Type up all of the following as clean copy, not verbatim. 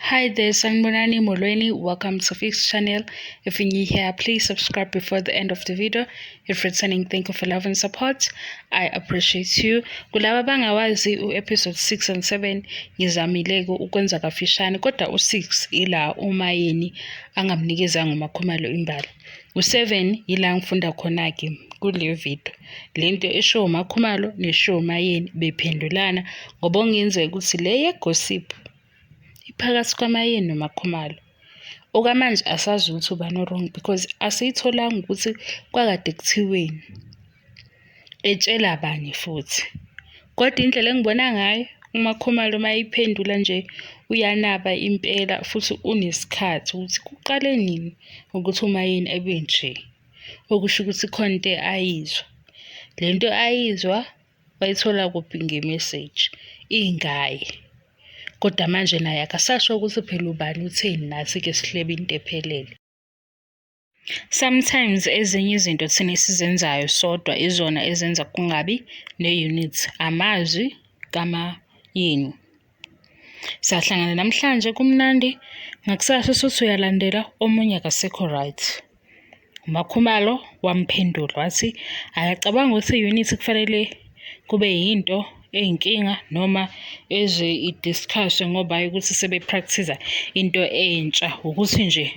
Hi there, Sanibonani Molweni. Welcome to Fix Channel. If you're new here, please subscribe before the end of the video. If returning, thank you for love and support. I appreciate you. Kulaba bangawazi u-episode 6 and 7 ngizamile-ke ukwenza kafishane kodwa u-6 ila uMayeni angamnikezanga uMakhumalo imbali. U-7 yila ngifunda khona-ke kule video. Lento eshiwo uMakhumalo neshiwo uMayeni bephendulana ngoba okungenzeka ukuthi le ye-gossip iphakathi kwaMayeni noMakhumalo. Okwamanje asazi ukuthi ubani o-wrong because asiyitholanga ukuthi kwakade kuthiweni, etshela bani futhi. Kodwa indlela engibona ngayo uMakhumalo uma eyiphendula nje uyanaba impela futhi unesikhathi ukuthi kuqale nini ukuthi uMayeni ebe nje. Okusho ukuthi khona into ayizwa. Le nto ayizwa wayithola kuphi nge-message ingaye. Kodwa manje naye akasasho ukuthi phela ubani utheni nathi-ke sihlebe into ephelele. Sometimes ezinye izinto thina esizenzayo sodwa izona ezenza kungabi ne-unity. Amazwi kaMayeni. Sahlangana namhlanje kumnandi, ngakusasa usuthi uyalandela omunye akasekho right. UMakhumalo wamphendula wathi akacabanga ukuthi i-unity kufanele kube yinto eyinkinga noma eze i-discuss-we ngoba hhayi ukuthi sebe-practice-a into entsha, ukuthi nje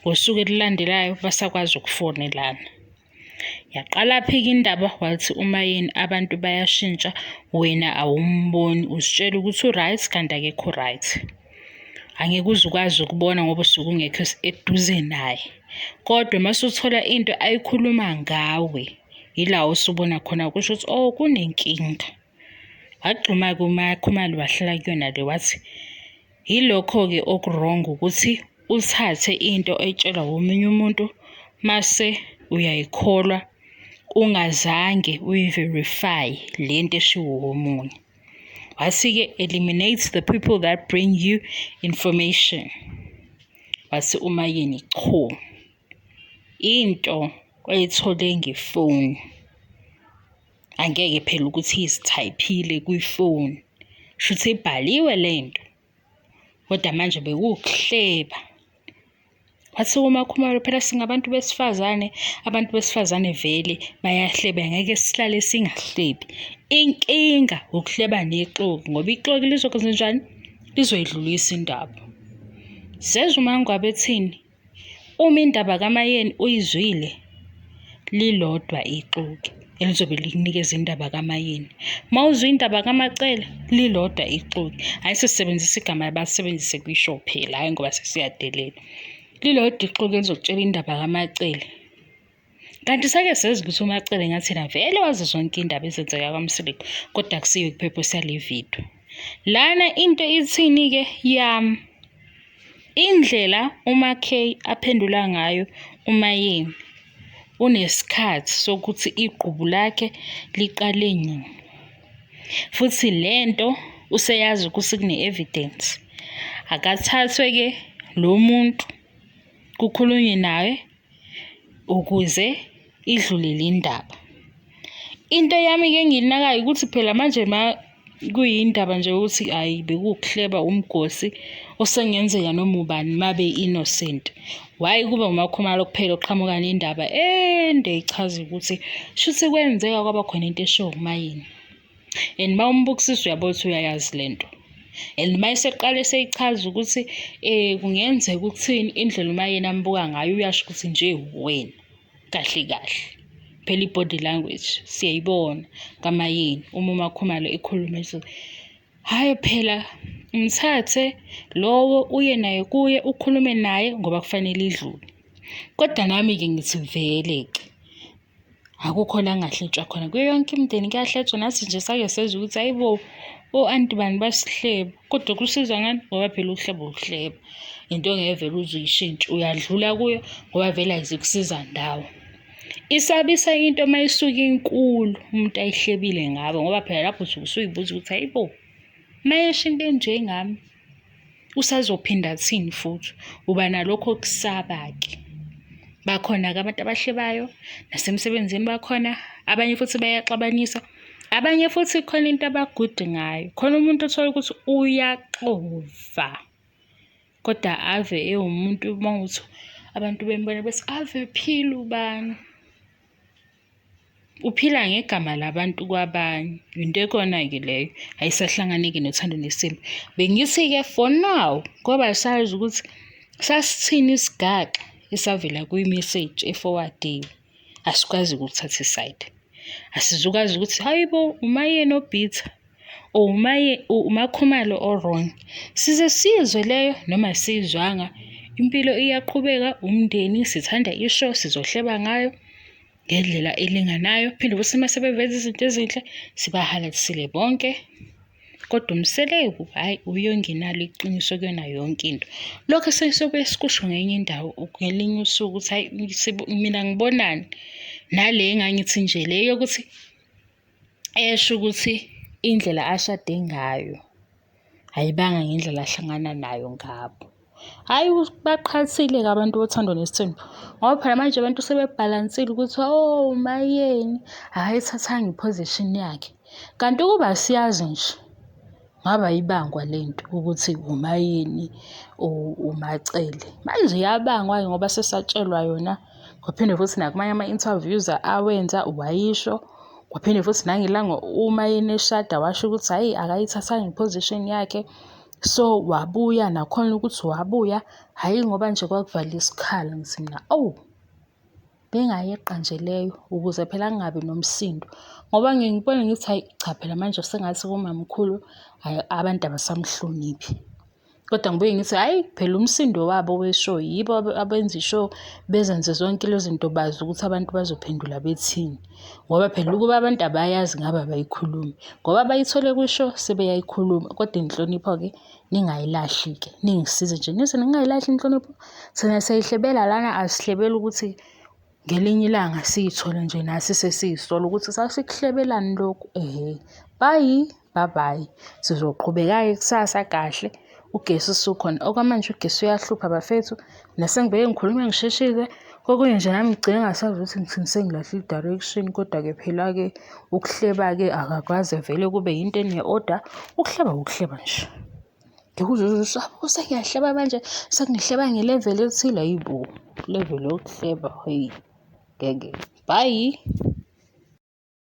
ngosuku olulandelayo basakwazi ukufonelana. Yaqalaphi-ke indaba wathi uMayeni abantu bayashintsha wena awumboni uzitshela ukuthi u-right kanti akekho right. Angeke uze ukwazi ukubona ngoba usuke ungekho eduze naye. Kodwa uma usuthola into ayikhuluma ngawe ila usubona khona kusho ukuthi oh kunenkinga. Wagxuma-ke uMakhumalo wahlala kuyona le wathi yilokho-ke oku-wrong ukuthi uthathe into oyitshelwa omunye umuntu mase uyayikholwa ungazange uyi-verify lento eshiwo omunye. Wathi-ke eliminate the people that bring you information. Wathi uMayeni cho, into oyithole ngefoni angeke phela ukuthi izithayiphile kwifoni, shuthi ibhaliwe lento kodwa manje bekuwukuhleba. Wathi uMakhumalo phela singabantu besifazane, abantu besifazane vele bayahleba ngeke sihlale singahlebi. Inkinga ukuhleba nexoki ngoba ixoki lizokwenzenjani? Lizoyidlulisa indaba. Sezwa uMaNgwabe ethini? Uma indaba kaMayeni uyizwile, lilodwa ixoki elizobe likunikeza indaba kaMayeni. Uma uzwa indaba kaMacele, lilodwa ixoki. Hhayi sesisebenzisa igama abasebenzise kwi-show phela, hhayi ngoba sesiyadelela. Lilodwa ixoki elizokutshela indaba kaMacele. Kanti sake sezwa ukuthi uMacele ngathi yena vele wazi zonke iy'ndaba ezenzeka kwaMseleku, kodwa akusiyo i-purpose yale video. Lana into ithini-ke yami? Indlela uMaK aphendula ngayo uMayeni unesikhathi sokuthi igqubu lakhe liqale nini. Futhi lento useyazi ukuthi kune-evidence. Akathathwe-ke lo muntu kukhulunywe naye ukuze idlule le ndaba. Into yami-ke engiyinakayo ukuthi phela manje ma kuyindaba nje ukuthi hhayi bekuwukuhleba umgosi osengenzeka noma ubani mabe innocent. Why kube uMakhumalo kuphela oqhamuka nendaba ende ichaza ukuthi shuthi kwenzeka kwaba khona into eshiwo kuMayeni. And uma umbukisisa uyabona ukuthi uyayazi lento. And uma eseqala eseyichaza ukuthi kungenzeka ukuthini indlela uMayeni ambuka ngayo uyasho ukuthi nje wena kahle kahle. Phela i-body language siyayibona kaMayeni uma uMakhumalo ekhuluma ethi hhayi phela umthathe lowo uye naye kuye ukhulume naye ngoba kufanele idlule. Kodwa nami-ke ngithi vele-ke akukho la angahletshwa khona kuyo yonke imindeni kuyahletshwa nathi nje sake sezwa ukuthi hayi bo o-anti bani basihleba kodwa kusiza ngani ngoba phela uhlebo uhleba into ongeke vele uze uyishintshe uyadlula kuyo ngoba vele ayizikusiza ndawo. Isabisa into uma isuke inkulu umuntu ayihlebile ngabo ngoba phela lapho usuke usuyibuza ukuthi hayi bo mayesho into enjengami usazophinda athini futhi uba nalokho kusaba-ke. Bakhona-ke abantu abahlebayo nasemsebenzini bakhona, abanye futhi bayaxabanisa, abanye futhi khona into aba-good ngayo. Khona umuntu othola ukuthi uyaxova. Kodwa ave ewumuntu uma kuwukuthi abantu bembona bethi ave ephila ubani. Uphila ngegama labantu kwabanye. Into ekhona-ke leyo, ayisahlangani-ke nothando nesithembu. Bengithi-ke for now ngoba sazi ukuthi sasithini isigaxa esavela kwi-message efowadiwe, asikwazi ukuthatha isayidi. Asizukwazi ukuthi hayi bo, uMaYeni obhitha or uMaKhumalo o-wrong. Size siyizwe leyo noma asiyizwanga, impilo iyaqhubeka, umndeni sithanda i-show sizohleba ngayo ngendlela elinganayo. Phinde futhi uma sebeveza izinto ezinhle sibahalalisele bonke. Kodwa uMseleku hhayi uye ongenalo iqiniso kuyona yonke into. Lokho sesiyobuye sikusho ngenye indawo ngelinye usuku ukuthi hhayi mina ngibonani nale engangithi nje le yokuthi esho ukuthi indlela ashade ngayo ayibanga ngendlela ahlangana nayo ngabo. Hhayi baqhathile-ke abantu bothando nesithembu ngoba phela manje abantu sebebhalansile ukuthi oh uMaYeni akayithathanga i-position yakhe. Kanti ukuba siyazi nje ngabe ayibangwa le nto ukuthi uMaYeni or uMaCele. Manje iyabangwa-ke ngoba sesatshelwa yona kwaphinde futhi nakumanye ama-interviews awenza wayisho. Kwaphinde futhi nangelanga uMaYeni eshada washo ukuthi hhayi akayithathanga i-position yakhe. So wabuya nakhona ukuthi wabuya hhayi ngoba nje kwakuvala isikhala ngithi mina awu bengayeqa nje leyo ukuze phela kungabi nomsindo ngoba ngiye ngibone ngithi hhayi cha phela manje sengathi kumamkhulu hhayi abantu abasamhloniphi. Kodwa ngibuye ngithi hhayi phela umsindo wabo we-show yibo abenza i-show bezenze zonke lezo zinto bazi ukuthi abantu bazophendula bethini. Ngoba phela ukuba abantu abayazi ngabe abayikhulumi ngoba bayithole kwi-show sebeyayikhuluma kodwa inhlonipho-ke ningayilahli-ke ningisize nje nize ningayilahli inhlonipho. Thina siyayihlebela lana asihlebeli ukuthi ngelinye ilanga siyithole nje nathi sesiyisola ukuthi sasikuhlebelani lokhu ehhe. Bye, bye bye. Sizoqhubeka-ke kusasa kahle ugesi usukhona. Okwamanje ugesi uyahlupha bafethu. Mina sengivele ngikhulume ngisheshile. Kokunye nje nami ngigcine ngingasazi ukuthi ngithini sengilahle i-direction kodwa-ke phela-ke ukuhleba-ke akakwaze vele kube yinto ene-order. Ukuhleba ukuhleba nje. Ngikuzwe uze sengiyahleba manje sengihleba nge-level ethile, hhayi bo, level yokuhleba hheyi ngeke. Bye.